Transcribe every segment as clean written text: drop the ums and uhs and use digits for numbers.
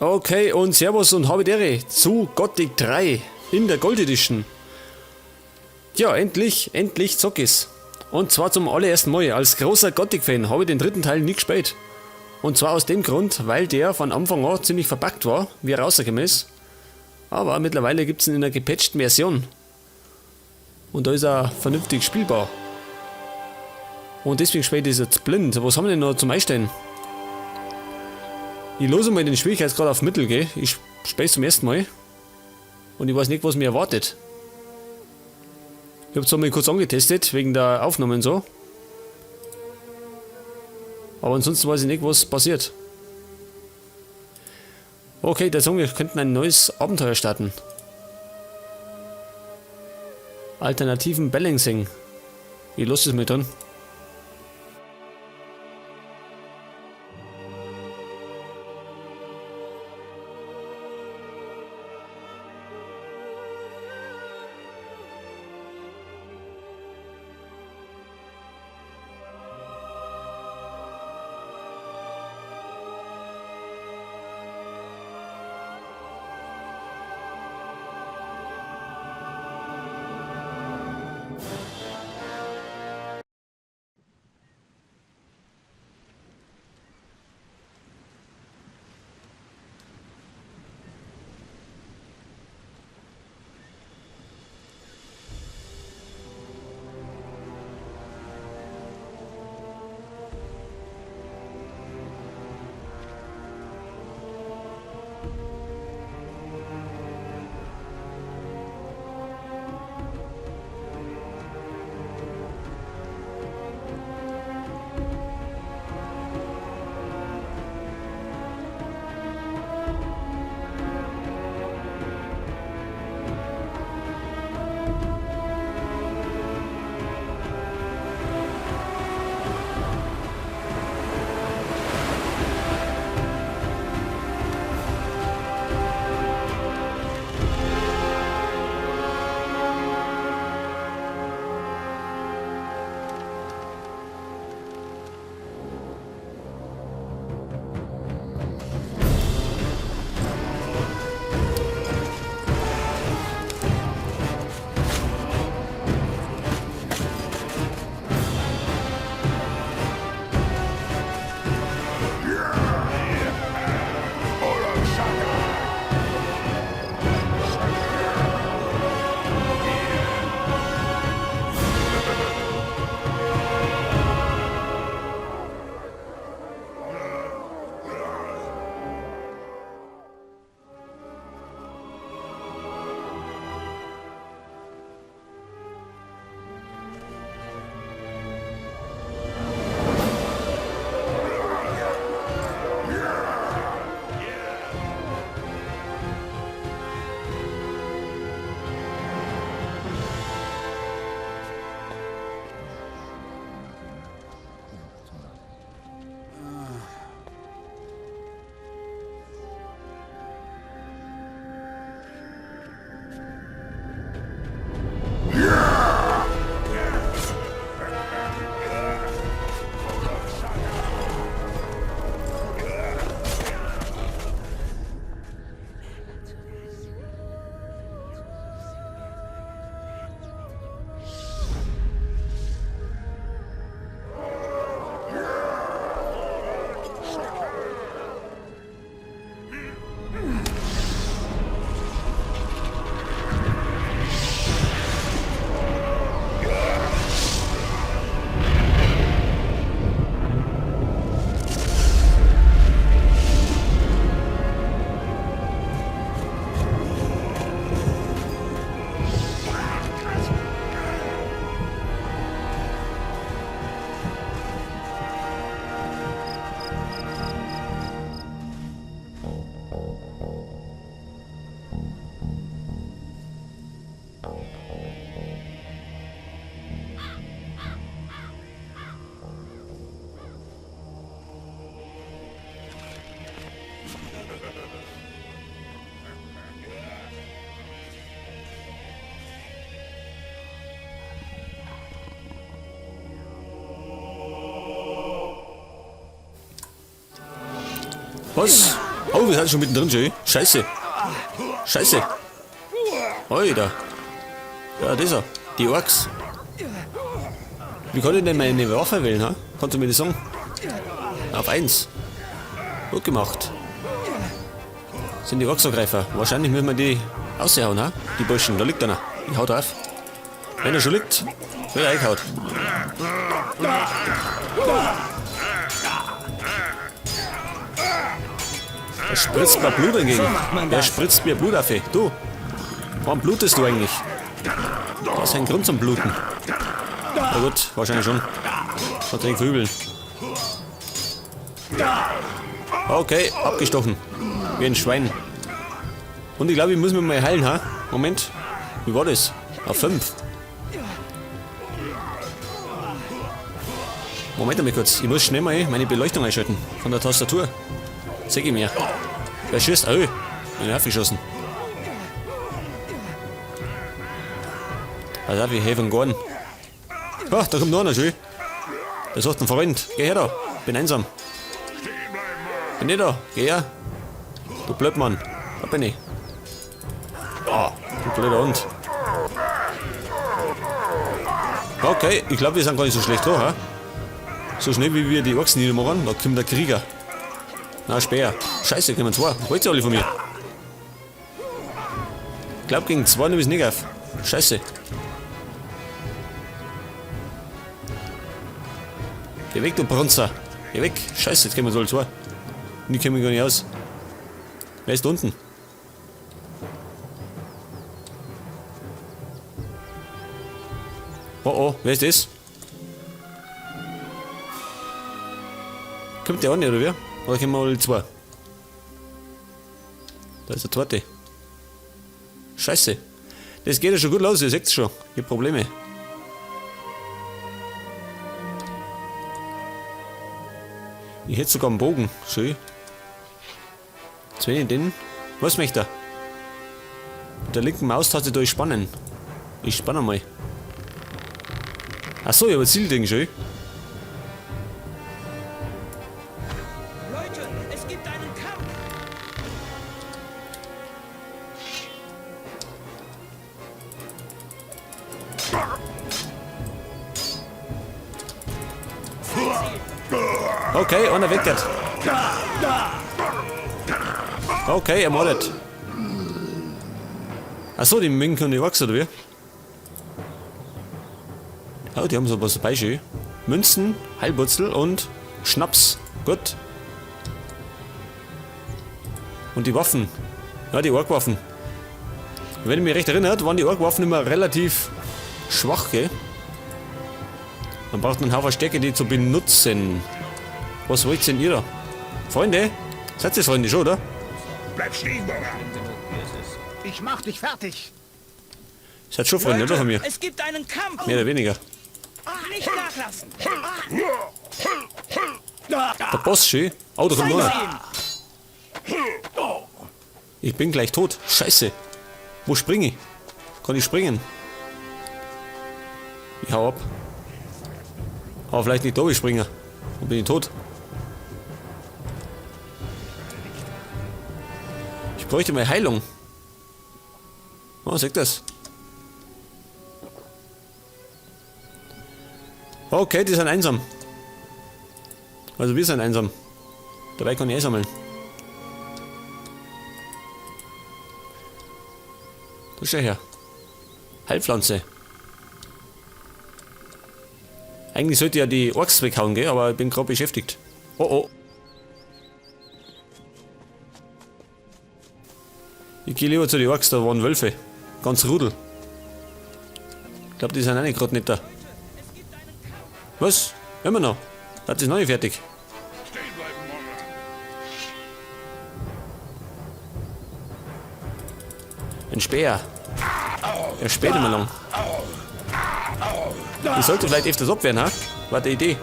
Okay, und Servus und Habidere zu Gothic 3 in der Gold Edition. Ja, endlich, endlich zock ich's. Und zwar zum allerersten Mal. Als großer Gothic-Fan habe ich den dritten Teil nie gespielt. Und zwar aus dem Grund, weil der von Anfang an ziemlich verbuggt war, wie er rausgekommen ist. Aber mittlerweile gibt's ihn in einer gepatchten Version. Und da ist er vernünftig spielbar. Und deswegen spiele ich das jetzt blind. Was haben wir denn noch zum Einstellen? Ich lose mal den Schwierigkeitsgrad auf Mittel, gell? Ich spiele zum ersten Mal. Und ich weiß nicht, was mir erwartet. Ich hab's mal kurz angetestet, wegen der Aufnahme und so. Aber ansonsten weiß ich nicht, was passiert. Okay, da sagen wir, wir könnten ein neues Abenteuer starten. Alternativen Balancing. Ich lasse es mal drin. Was? Oh, wir sind schon mittendrin, schön. Scheiße. Scheiße. Alter. Ja, das ist er. Die Orks. Wie kann ich denn meine Waffe wählen, ha? Kannst du mir das sagen? Auf 1. Gut gemacht. Sind die Orksangreifer. Wahrscheinlich müssen wir die aushauen, ha? Die Burschen. Da liegt einer. Ich hau drauf. Wenn er schon liegt, wird er eingehaut. Da spritzt mir Blut entgegen. Wer spritzt mir Blut auf? Du. Warum blutest du eigentlich? Da ist ein Grund zum Bluten. Na gut, wahrscheinlich schon. Hat den verübeln. Okay, abgestochen. Wie ein Schwein. Und ich glaube, ich muss mich mal heilen, ha? Moment. Wie war das? Auf 5. Moment einmal kurz. Ich muss schnell mal meine Beleuchtung einschalten. Von der Tastatur. Sag ich mir. Wer schießt? Oh, bin ich aufgeschossen. Also, wir helfen gar nicht. Ah, da kommt noch einer, schön. Der sucht einen Freund. Geh her da. Bin einsam. Bin ich da. Geh her. Du Blödmann. Da bin ich. Oh, du blöder Hund. Okay, ich glaube, wir sind gar nicht so schlecht da, ha? So schnell wie wir die Ochsen niedermachen, da kommt der Krieger. Na, Speer. Scheiße, kommen zwei. Wollt ihr alle von mir? Ich glaube, gegen zwei nehme ich es nicht auf. Scheiße. Geh weg, du Brunzer. Geh weg. Scheiße, jetzt kommen wir so alle zwei. Und die kommen gar nicht aus. Wer ist da unten? Oh oh, wer ist das? Kommt der an, oder wer? Oder kommen wir alle zwei? Da ist der zweite. Scheiße. Das geht ja schon gut los, ihr seht's schon. Ich hab Probleme. Ich hätte sogar einen Bogen. Schön. Jetzt wenn ich den. Was möchte er? Mit der linken Maustaste durchspannen. Ich spanne mal. Achso, ich hab ein Zielding, schön. Leute, es gibt einen Kampf. Okay, einer weg jetzt. Okay, ermordet. Achso, die München und die Orks, oder wie? Oh, die haben so was dabei, schön. Münzen, Heilwurzel und Schnaps. Gut. Und die Waffen. Ja, die Orkwaffen. Wenn ich mich recht erinnert, waren die Orkwaffen immer relativ schwach, gell? Man braucht einen Haufen Stärke, die zu benutzen. Was wollt denn ihr da? Freunde? Seid ihr Freunde schon, oder? Bleib stehen, Bauer. Ich mach dich fertig. Seid schon Freunde, oder von mir? Es gibt einen Kampf. Mehr oder weniger. Nicht nachlassen. Der Boss, schön. Oh, da kommt noch einer. Ich bin gleich tot. Scheiße. Wo springe ich? Kann ich springen? Ich hau ab. Aber vielleicht nicht da, ich springe. Dann bin ich tot. Ich bräuchte mal Heilung. Oh, seht das. Okay, die sind einsam. Also wir sind einsam. Dabei kann ich eh sammeln. Da schau her. Heilpflanze. Eigentlich sollte ich ja die Orks weghauen, gell? Aber ich bin gerade beschäftigt. Oh oh. Ich geh lieber zu den Orks, da waren Wölfe. Ganz Rudel. Ich glaub, die sind auch nicht grad nicht da. Was? Immer noch? Das ist noch nicht fertig. Ein Speer. Er späht immer lang. Ich sollte vielleicht öfters abwehren, ha? War die Idee.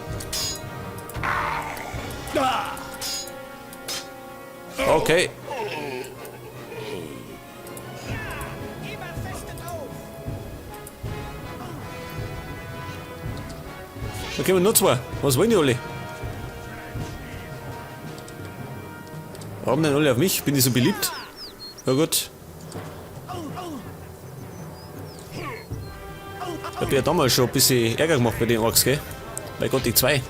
Okay. Da kommen nur zwei. Was wollen die alle? Warum denn alle auf mich? Bin ich so beliebt? Ja gut. Ich hab ja damals schon ein bisschen Ärger gemacht bei den Orks, gell? Bei Gothic 2.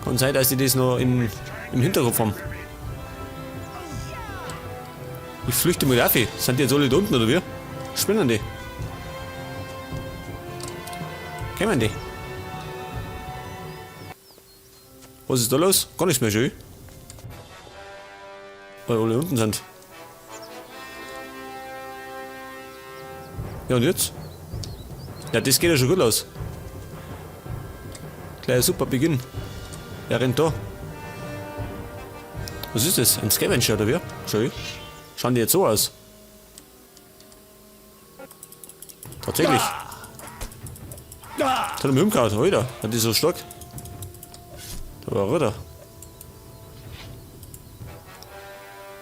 Kann sein, dass die das noch im Hinterkopf haben. Ich flüchte mal auf. Sind die jetzt alle da unten, oder wie? Spinnen die? Kommen die? Was ist da los? Gar nichts mehr schön. Weil alle unten sind. Ja, und jetzt? Ja, das geht ja schon gut los. Gleich ein super Beginn. Wer rennt da? Was ist das? Ein Scavenger oder wie? Schön. Schauen die jetzt so aus? Tatsächlich. Das hat er mich umgehauen, Alter. Das ist so stark. Da war er da.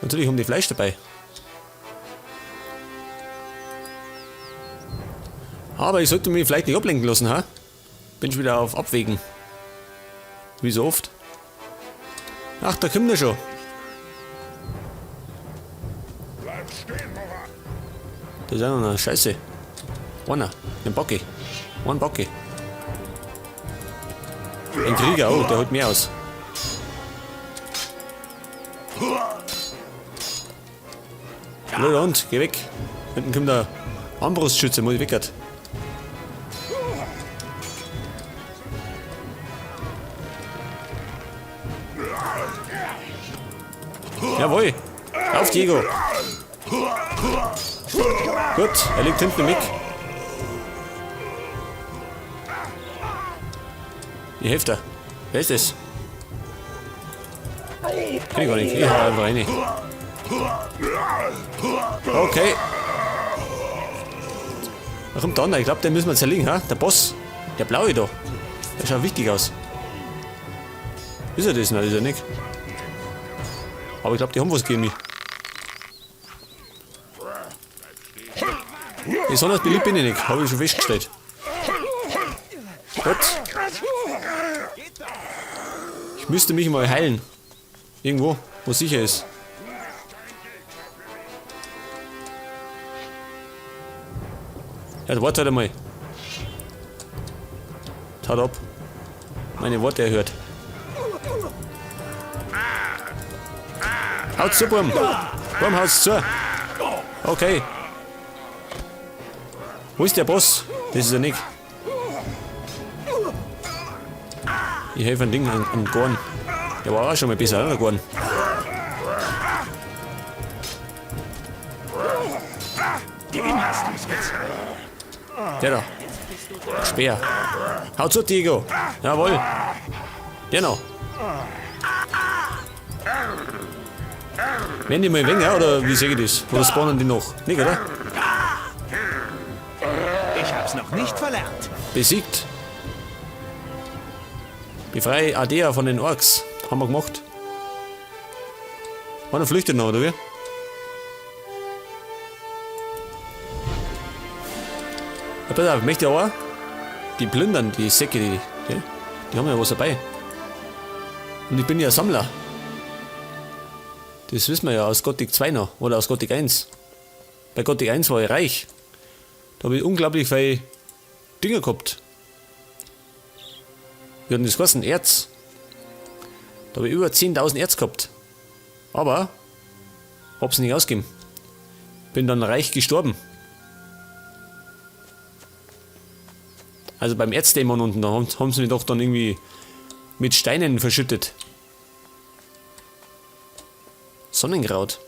Natürlich haben die Fleisch dabei. Aber ich sollte mich vielleicht nicht ablenken lassen, ha? Bin schon wieder auf Abwägen. Wie so oft. Ach, da kommt er schon. Da ist auch noch eine Scheiße. Einer. Den Bocki. Ein Bocki. Ein Krieger, oh, der holt mehr aus. Blöder Hund, geh weg. Hinten kommt der Armbrustschütze, muss ich weg. Jawohl! Auf, Diego! Gut, er liegt hinten im Eck. Die Hälfte. Wer ist das? Kenn ich gar nicht. Ich hau einfach rein. Okay. Da kommt der andere. Ich glaub, den müssen wir zerlegen, ha? Der Boss. Der blaue da. Der schaut wichtig aus. Ist er das? Nein, ist er nicht. Aber ich glaub, die haben was gegen mich. Besonders beliebt bin ich nicht, hab ich schon festgestellt. Gut. Ich müsste mich mal heilen. Irgendwo, wo sicher ist. Ja, warte halt einmal. Tat ab. Meine Worte erhört. Haut's zu, Burm! Burm, haut's zu! Okay. Wo ist der Boss? Das ist er nicht. Ich helfe ein Ding an Gorn. Der war auch schon mal besser, oder Gorn? Der da. Speer. Haut zu, Diego. Jawohl. Der noch. Werden die mal weniger, oder wie sehe ich das? Oder spawnen die noch? Nicht, oder? Ich hab's noch nicht verlernt. Besiegt. Befreie Ardea von den Orks. Haben wir gemacht. Einer flüchtet noch, oder wie? Ja, pass auf, ich möchte auch die plündern, die Säcke, die haben ja was dabei. Und ich bin ja Sammler. Das wissen wir ja aus Gothic 2 noch, oder aus Gothic 1. Bei Gothic 1 war ich reich. Da hab ich unglaublich viel Dinger gehabt. Wir hatten das ganze Erz. Da hab ich über 10.000 Erz gehabt. Aber hab's nicht ausgegeben. Bin dann reich gestorben. Also beim Erzdämon unten, da haben sie mich doch dann irgendwie mit Steinen verschüttet. Sonnenkraut.